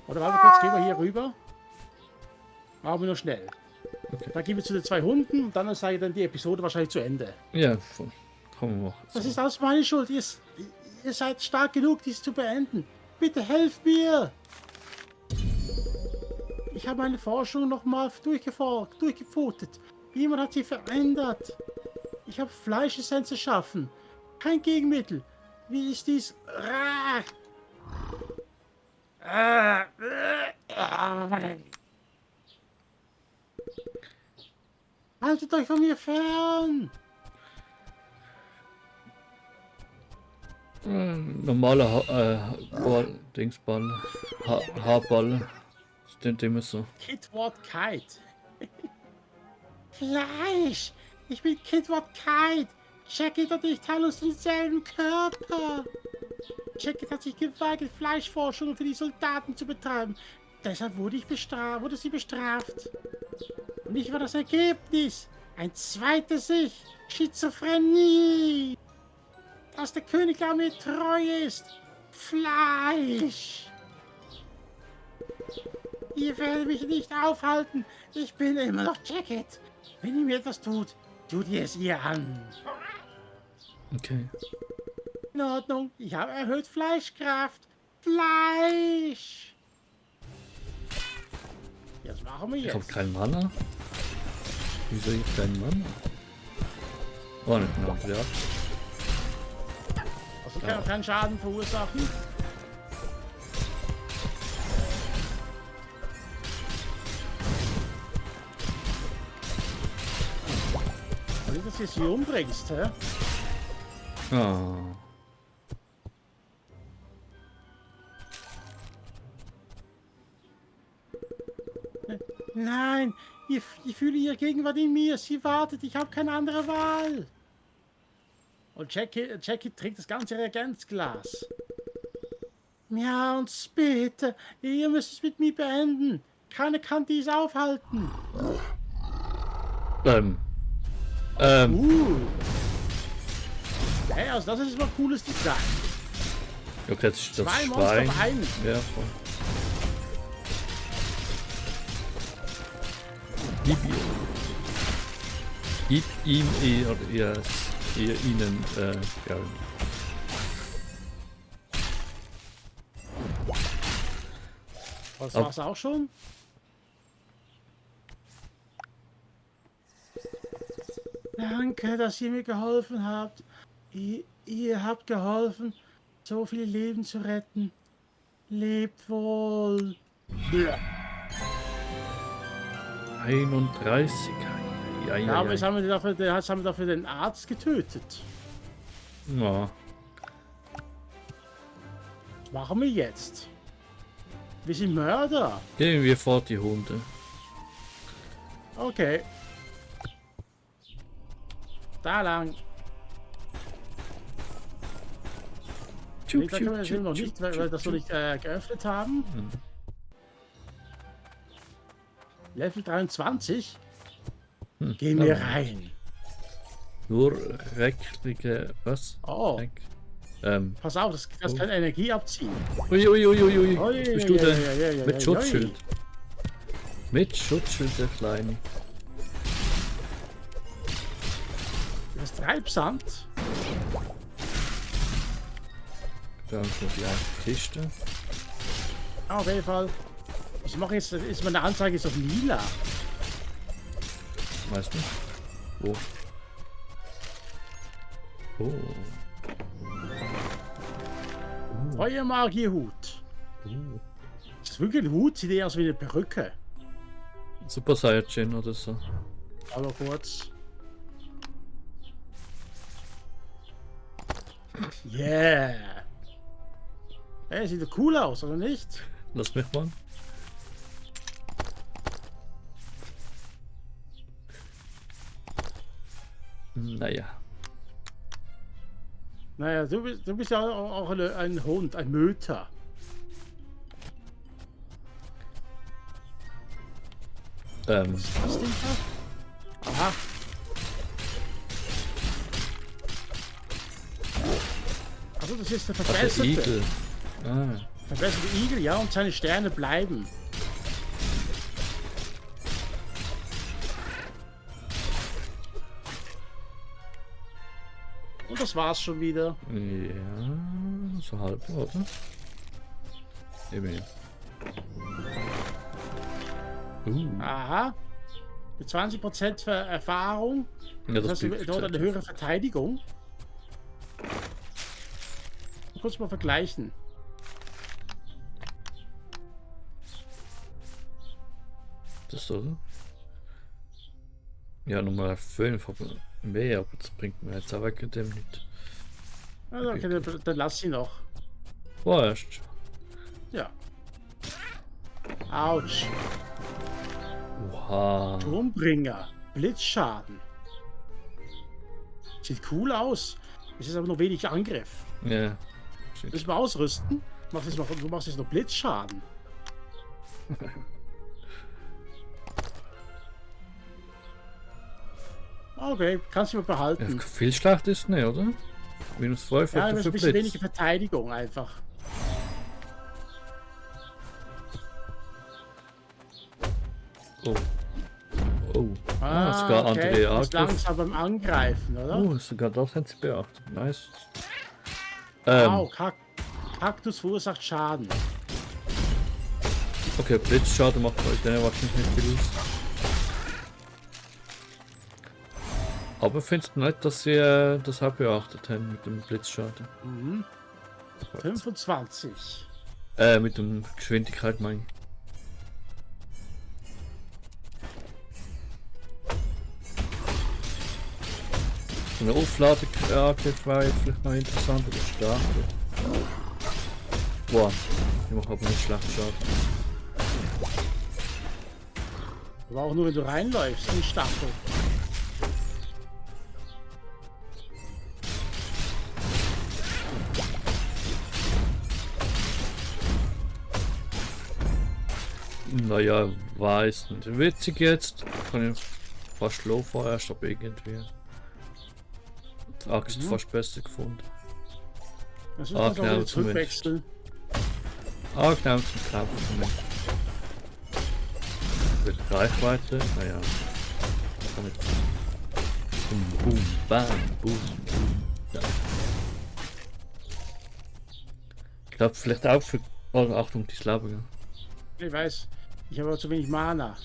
Oder warte kurz, gehen wir hier rüber. Machen wir nur schnell. Okay. Dann gehen wir zu den 2 Hunden und dann sei dann die Episode wahrscheinlich zu Ende. Ja, kommen wir machen. Das ist alles meine Schuld. Ihr seid stark genug, dies zu beenden. Bitte helft mir! Ich habe meine Forschung nochmal durchgefotet. Jemand hat sie verändert. Ich habe Fleischessenz erschaffen. Kein Gegenmittel. Wie ist dies? Haltet euch von mir fern! Normaler Dingsball, Haarball. Das klingt immer so. Kidward Kite. Fleisch! Ich bin Kidward Kite! Jacket und ich teilen uns denselben Körper! Jacket hat sich geweigert, Fleischforschung für die Soldaten zu betreiben. Deshalb wurde sie bestraft. Und ich war das Ergebnis. Ein zweites Ich. Schizophrenie. Dass der König mir treu ist. Fleisch. Ihr werdet mich nicht aufhalten. Ich bin immer noch Jacket. Wenn ihr mir etwas tut, tut ihr es ihr an. Okay. In Ordnung. Ich habe erhöht Fleischkraft. Fleisch. Jetzt machen wir Ich habe jetzt. keinen Mana. Wieso gibt keinen Mana? Oh, nicht genau, ja. Also ich kann auch keinen Schaden verursachen. Weil du das jetzt hier umbringst, hä? Ah. Nein, ich fühle ihre Gegenwart in mir. Sie wartet, ich habe keine andere Wahl. Und Jackie trinkt das ganze Reagenzglas. Ja, und bitte, ihr müsst es mit mir beenden. Keiner kann dies aufhalten. Hey, also das ist mal cooles Design. Okay, jetzt ist das 2 Monster Schwein. auf einen. Ja, voll. Gib ihr. Gib ihm ihr ihnen Geld. Das war's auch schon. Danke, dass ihr mir geholfen habt. Ihr habt geholfen, so viele Leben zu retten. Lebt wohl. 31. Ja, aber jetzt haben wir dafür den Arzt getötet. Ja. Was machen wir jetzt? Wir sind Mörder. Gehen wir vor die Hunde. Okay. Da lang. Nee, da können wir das eben noch nicht, weil wir das noch nicht geöffnet haben. Level 23. Gehen wir rein. Nur rechtliche. Was? Oh. Pass auf, das kann Energie abziehen. Uiuiuiui. Ui, Was bist du denn? ui, Mit ui, Schutzschild. Mit Schutzschild, der Kleine. Das Treibsand. Dann kommt die eine Kiste. Auf jeden Fall. Ich mache jetzt, ist meine Anzeige ist auf lila. Weißt du? Wo? Oh. Feuermagierhut. Das ist wirklich ein Hut, sieht eher aus wie eine Perücke. Super Saiyajin oder so. Aber kurz. Yeah. Hey, sieht doch cool aus, oder nicht? Lass mich mal. Naja. Naja, du bist ja auch ein Hund, ein Möter. Was Ding da? Aha. Also das ist der Der Verbesserte. Igel. Ah. Verbesserte Igel, ja, und seine Sterne bleiben. Und das war's schon wieder. Ja, so halb, oder? Eben ja. Aha. Mit 20% für Erfahrung. Ja, Das heißt, bleibt dort eine gesagt. höhere Verteidigung. Kurz mal vergleichen. Das oder? Ja, Nummer 5, aber mehr, aber das bringt mir jetzt auch weg dem nicht. Also, okay, dann lass sie noch. Vorerst. Ja. Autsch. Oha. Turmbringer. Blitzschaden. Sieht cool aus. Es ist aber noch wenig Angriff. Ja. Müssen wir ausrüsten? Du machst jetzt noch Blitzschaden. Okay, kannst du mal Ja, behalten. viel schlecht ist nicht, oder? Minus 5 Ja, hat du er hast für ein bisschen Blitz. weniger Verteidigung einfach. Oh. Oh. Sogar andere okay. Ist Angriff. langsam beim Angreifen, oder? Sogar das haben sie beachtet. Nice. Wow, Kaktus verursacht Schaden. Okay, Blitzschaden macht bei denen wahrscheinlich nicht viel aus. Aber findest du nicht, dass sie das auch beachtet haben mit dem Blitzschaden? Mhm. 25. Mit der Geschwindigkeit meine ich. So eine Aufladeangriff wäre jetzt vielleicht noch interessant oder stark. Wow, die macht aber nicht schlecht Schaden. Aber auch nur, wenn du reinläufst in die Staffel. Naja, weiß nicht. Witzig jetzt. Kann ich fast low vorerst, aber irgendwie. Die Axt fast besser gefunden. Das ist auch genau, wieder zurückwechseln. Genau zum Klappen für mich. Mit Reichweite, naja. Kann ich. Boom, boom, bam, boom, boom. Ja. Ich glaube vielleicht auch für. Oh, Achtung, die Slave, ja. Ich weiß, ich habe aber zu wenig Mana.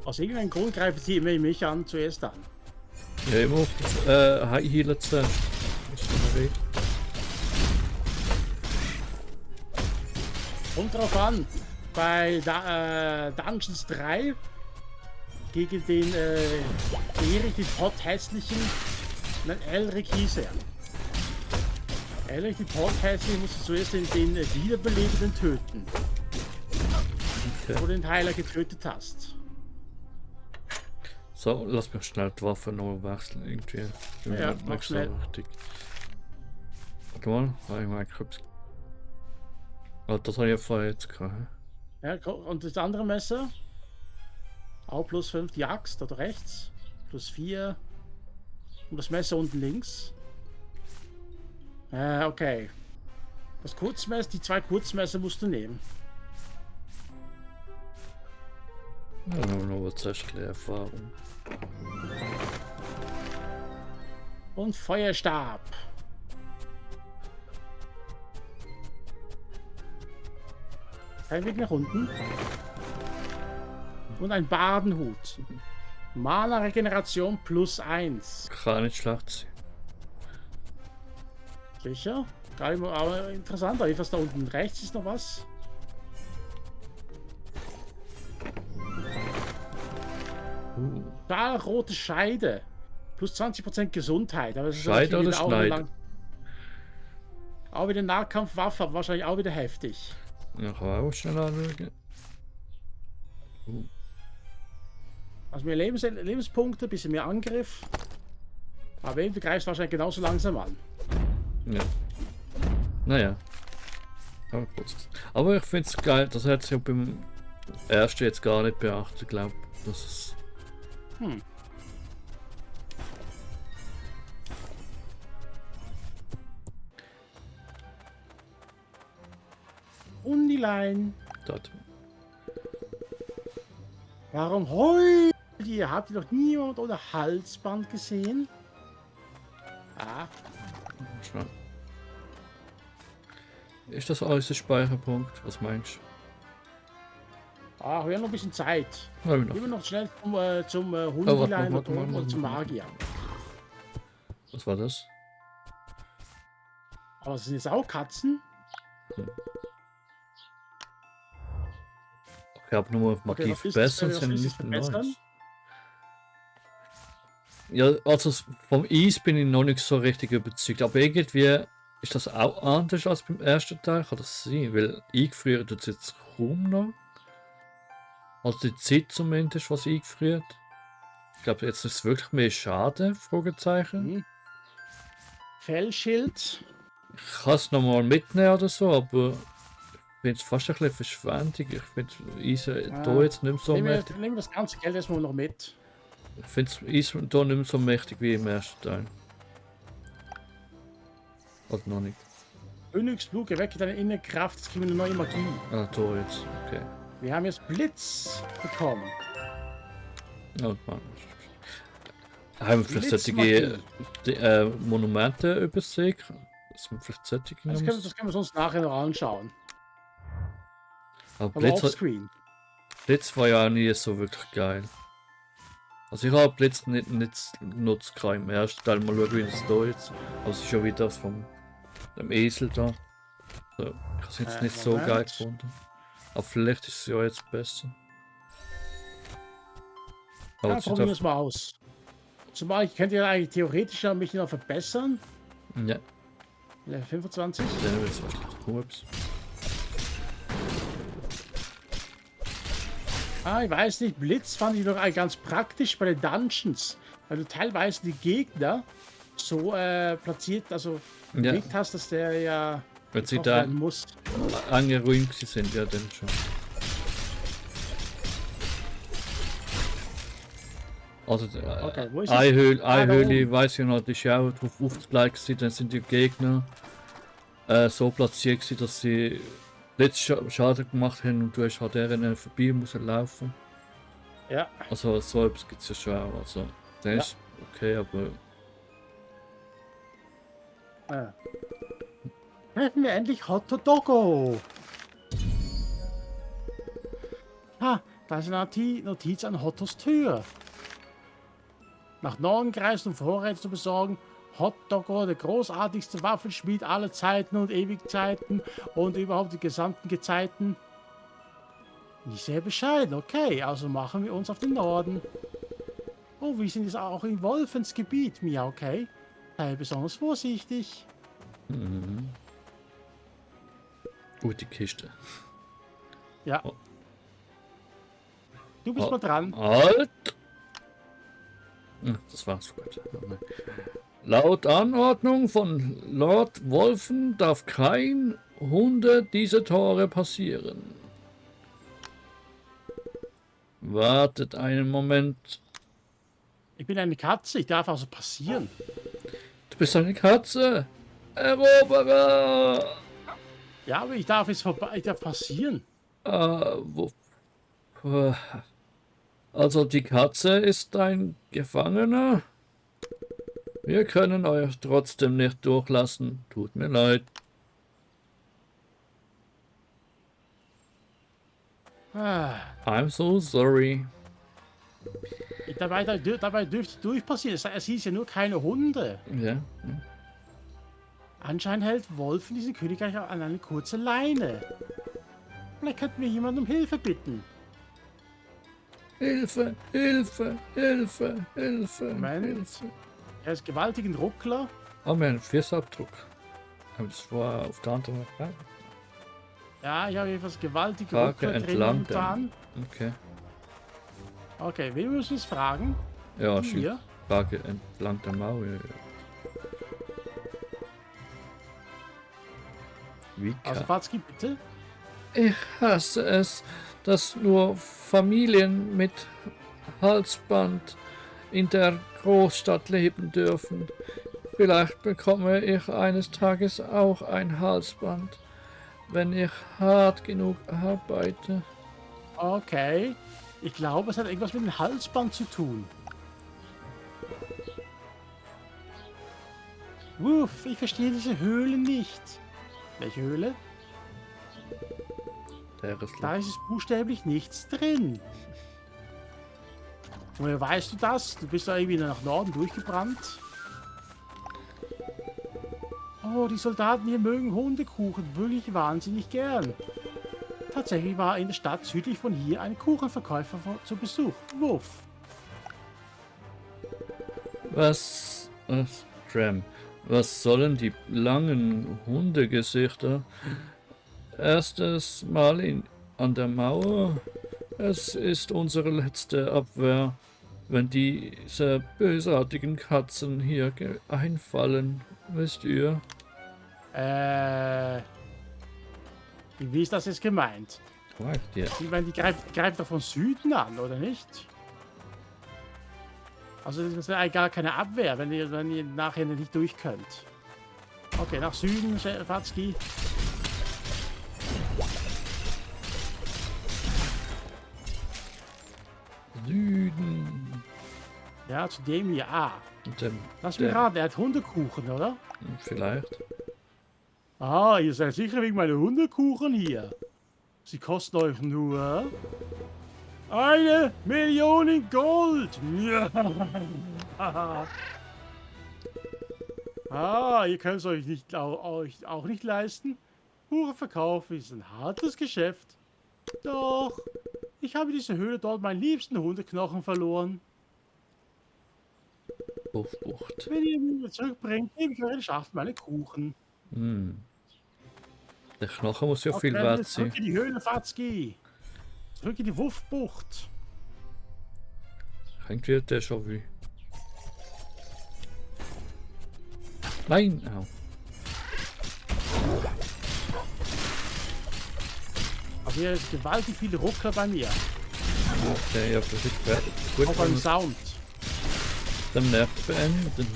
Aus irgendeinem Grund greifen sie immer mich an, zuerst an. Ja, immer auf das High Healer zuerst. Ist immer weh. Kommt drauf an, bei Dungeons 3 gegen den Erich, den hot hässlichen, nein, Elric hieß er. Elric, den hot hässlichen, musst du zuerst den Wiederbelebenden töten, Okay. wo du den Heiler getötet hast. So, lass mich schnell die Waffe noch wechseln irgendwie. Ja, mach nicht so schnell. richtig. Warte mal, ich meine, oh, das habe ich ja vorher jetzt gehabt. Ja, und das andere Messer? Auch plus 5 die Axt, oder rechts? Plus 4. Und das Messer unten links. Okay. Das Kurzmesser, die 2 Kurzmesser musst du nehmen. Ja, dann haben wir noch zuerst ein bisschen Erfahrung. Und Feuerstab. Kein Weg nach unten. Und ein Badenhut. Mana-Regeneration plus 1. Kann nicht schlecht sein. Sicher? Gar nicht mal, aber interessant. Was da unten rechts ist noch was? Da rote Scheide. Plus 20% Gesundheit. Aber das ist Scheide natürlich oder wieder Schneide? Auch wieder Nahkampfwaffe, aber wahrscheinlich auch wieder heftig. Ja, kann man auch schnell anschauen. Also mehr Lebenspunkte, bisschen mehr Angriff. Aber eben, du greifst wahrscheinlich genauso langsam an. Ja. Naja. Aber ich finde es geil, das hat sich beim erste jetzt gar nicht beachtet, glaube ich. Das ist. Hm. Undilein. Das. Warum heult ihr? Habt ihr doch niemand ohne Halsband gesehen? Ah, Schau. Ist das alles der Speicherpunkt? Was meinst wir haben noch ein bisschen Zeit. du? Hab ich noch. Gehen wir noch schnell zum warte, Hundilein warte, und zum Magier. Was war das? Aber es sind jetzt auch Katzen? Ich habe nur Magie was ist verbessern, das, sind was ist nicht das verbessern? Neues. Ja, also vom Eis bin ich noch nicht so richtig überzeugt, aber irgendwie ist das auch anders als beim ersten Teil, kann das sein? Weil eingefrieren tut es jetzt kaum noch. Also die Zeit zumindest, was eingefriert. Ich glaube, jetzt ist es wirklich mehr Schade, Fragezeichen. Mhm. Fellschild. Ich kann es nochmal mitnehmen oder so, aber ich finde es fast ein bisschen Verschwendung. Ich finde Eisen da jetzt nicht mehr so mächtig. Nehmen wir das ganze Geld erstmal noch mit. Ich finde Eisen da nicht mehr so mächtig wie im ersten Teil. Oder noch nicht. Königsblut, erwecke deine innere Kraft, es kriegen wir eine neue Magie. Ah, da jetzt. Okay. Wir haben jetzt Blitz bekommen. Oh, Mann. Haben wir vielleicht Blitzmagie. solche Monumente übersehen? Dass wir vielleicht solche Das können wir uns nachher noch anschauen. Aber Aber Blitz, offscreen. Blitz war ja auch nie so wirklich geil. Also ich habe Blitz nicht genutzt gerade im ersten Teil. Mal schauen, wie das da jetzt. Aber es ist schon wieder das vom dem Esel da. So, ich habe es jetzt nicht so Moment. geil gefunden. Aber vielleicht ist es ja jetzt besser. Aber Ja, es sieht probieren wir auf, es mal aus. Zumal ich könnte ja eigentlich theoretisch ja mich noch verbessern. ja, Ja, 25. den wird es wahrscheinlich. Ups. Ich weiß nicht, Blitz fand ich doch eigentlich ganz praktisch bei den Dungeons. Weil du teilweise die Gegner so platziert, also Ja. gelegt hast, dass der ja Wenn sie getroffen da werden muss. angeruhigt sind, ja dann schon. Also Okay, wo ist es? Eihöhle, Ah, da Eihöhle, oben. weiß ich noch, die ist ja auch drauf aufgelegt, dann sind die Gegner so platziert gewesen, dass sie letzten Schaden gemacht haben und du hast halt deren vorbei müssen laufen. Ja, Also so etwas gibt es ja schon auch. Also das Ja. ist okay, aber treffen wir endlich Hotto Doggo. Da ist eine Notiz an Hottos Tür. Nach Norden kreist, um Vorräte zu besorgen. Hot Doggo, der großartigste Waffenschmied aller Zeiten und Ewigzeiten und überhaupt die gesamten Gezeiten. Nicht sehr bescheiden, okay, also machen wir uns auf den Norden. Oh, wir sind jetzt auch in Wolfens Gebiet, Mia, okay. Sei besonders vorsichtig. gute Kiste. Ja. Oh. Du bist Oh. mal dran. Halt! Das war's gut. Laut Anordnung von Lord Wolfen darf kein Hunde diese Tore passieren. Wartet einen Moment. Ich bin eine Katze, ich darf also passieren. Du bist eine Katze. Eroberer! Ja, aber ich darf jetzt vorbei, ich darf passieren. Wo, also die Katze ist ein Gefangener. Wir können euch trotzdem nicht durchlassen. Tut mir leid. I'm so sorry. Dabei dürfte durchpassieren. Es hieß ja nur keine Hunde. Ja. Anscheinend hält Wolf in diesem Königreich an eine kurze Leine. Vielleicht könnten wir jemanden um Hilfe bitten. Hilfe, Hilfe, Hilfe, Hilfe, Moment. Hilfe. Er ist gewaltigen Ruckler. Oh, wir haben einen Fußabdruck. Aber das war auf der anderen Seite. Ja, ich habe etwas gewaltige Frage Ruckler drin entlang momentan. Okay. Okay, wen müssen wir jetzt fragen? Ja, schön. Hier. Frage entlang der Mauer. Ja. Wie Also kann... Fatzki, bitte. Ich hasse es. dass nur Familien mit Halsband in der Großstadt leben dürfen. Vielleicht bekomme ich eines Tages auch ein Halsband, wenn ich hart genug arbeite. Okay. Ich glaube, es hat irgendwas mit dem Halsband zu tun. Wuff, ich verstehe diese Höhle nicht. Welche Höhle? Der ist Da ist es buchstäblich nichts drin. Woher weißt du das? Du bist da irgendwie nach Norden durchgebrannt. Oh, die Soldaten hier mögen Hundekuchen wirklich wahnsinnig gern. Tatsächlich war in der Stadt südlich von hier ein Kuchenverkäufer zu Besuch. Wuff. Was? Tram. Was sollen die langen Hundegesichter? Erstes Mal an der Mauer. Es ist unsere letzte Abwehr, wenn diese bösartigen Katzen hier einfallen, wisst ihr? Wie ist das jetzt gemeint? Korrekt, ja. Ich meine, die greift doch von Süden an, oder nicht? Also das ist ja gar keine Abwehr, wenn ihr nachher nicht durch könnt. Okay, nach Süden, Fatzki. Süden. Ja, zu dem hier. Ah, Und dem, lass mich raten, er hat Hundekuchen, oder? vielleicht. Ah, ihr seid sicher wegen meiner Hundekuchen hier. Sie kosten euch nur 1 Million in Gold. Ah, ihr könnt es euch auch nicht leisten. Kuchenverkauf ist ein hartes Geschäft. Doch, ich habe in dieser Höhle dort meinen liebsten Hundeknochen verloren. Bucht. Wenn ihr ihn mir zurückbringt, gebe ich euch eine Schachtel meine Kuchen. Hm. Der Knochen muss ja Okay, viel wert zurück sein. in die Höhle, Fatzki. Zurück in die Wuffbucht. Irgendwie hat der schon wie. Nein! Au. Aber hier ist gewaltig viele Ruckler bei mir. Okay, ja, das ist fertig. Gut, Auch wenn beim wir Sound. den Nerv beenden.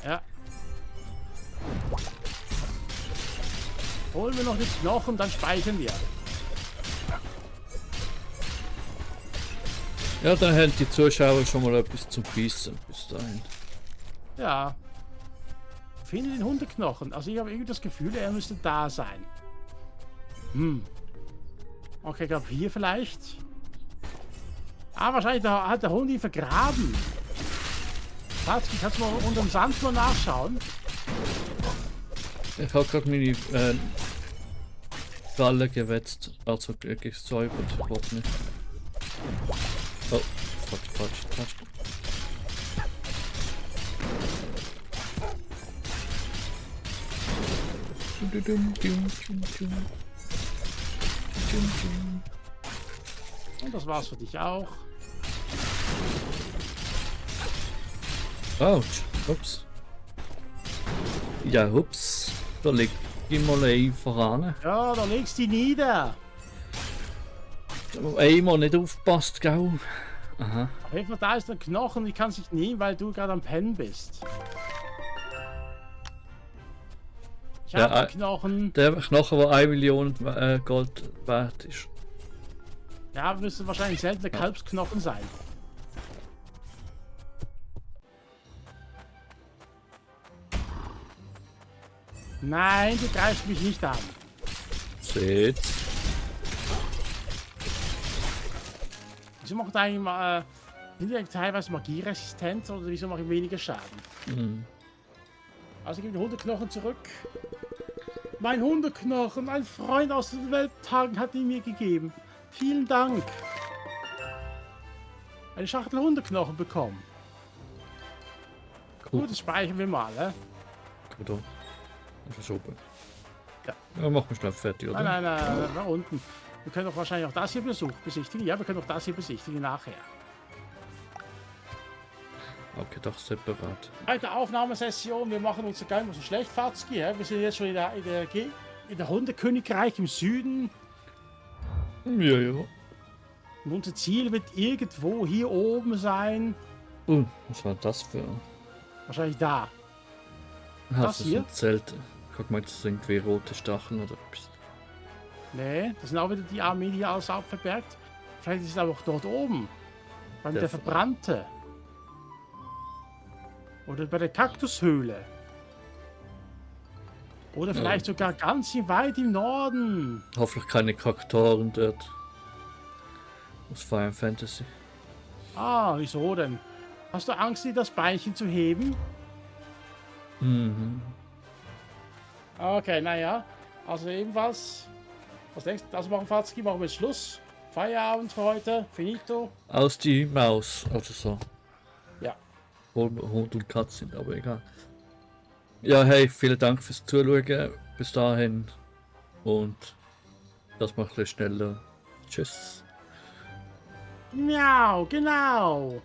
Ja. Holen wir noch die Knochen, dann speichern wir. Ja, dann hätten die Zuschauer schon mal etwas zum Bissen bis dahin. Ja. Finde den Hundeknochen. Also ich habe irgendwie das Gefühl, er müsste da sein. Okay, ich glaube hier vielleicht. Ah, wahrscheinlich hat der Hund ihn vergraben. Fatzki, kannst du mal unter dem Sand mal nachschauen? Ich habe gerade meine Galle gewetzt, also gesäubert, überhaupt nicht. Oh, Quatsch. Und das war's für dich auch. Autsch, ups. Ja, ups. Da liegt immer ein voran. Ja, da legst du die nieder. Einmal nicht aufgepasst, gell? Aha. Auf jeden Fall, da ist der Knochen. Ich kann es nicht nehmen, weil du gerade am Pennen bist. Ich Ja, habe den Knochen. Der Knochen, der 1 Million Gold wert ist. Ja, müsste wahrscheinlich seltener Kalbsknochen sein. Nein, du greifst mich nicht an. Seht. Wieso macht eigentlich mal, sind die eigentlich teilweise magieresistent oder wieso mache ich weniger Schaden? Also gebe ich den Hundeknochen zurück. Mein Hundeknochen, ein Freund aus den Welttagen hat ihn mir gegeben. Vielen Dank. Eine Schachtel Hundeknochen bekommen. Cool. Gut, das speichern wir mal, Gut, verschoben. Ja. Ja, machen wir schnell fertig, oder? Nein, nach unten. Wir können doch wahrscheinlich auch das hier besichtigen. Ja, wir können auch das hier besichtigen nachher. Okay, doch separat. Heute Aufnahmesession. Wir machen uns gar nicht so schlecht, Fatzki. Wir sind jetzt schon in der Hundekönigreich im Süden. Ja, ja. Und unser Ziel wird irgendwo hier oben sein. Was war das für... Wahrscheinlich da. Das hier? sind Zelte. Guck mal, das sind irgendwie rote Stacheln oder etwas. Nee, das sind auch wieder die Armee, die alles abverbergt. Vielleicht ist es aber auch dort oben. Bei der Verbrannte. Oder bei der Kaktushöhle. Oder vielleicht sogar ganz weit im Norden. Hoffentlich keine Kaktoren dort. Aus Fire Fantasy. Ah, wieso denn? Hast du Angst, dir das Beinchen zu heben? Mhm. Okay, naja. Also ebenfalls. Was denkst du? Also machen Fatski, machen wir Schluss. Feierabend für heute. Finito. Aus die Maus. Also so. Ja. Obwohl wir Hund und Katze sind, aber egal. Ja, hey, vielen Dank fürs Zuschauen. Bis dahin. Und das macht ein bisschen schneller. Tschüss. Miau, genau.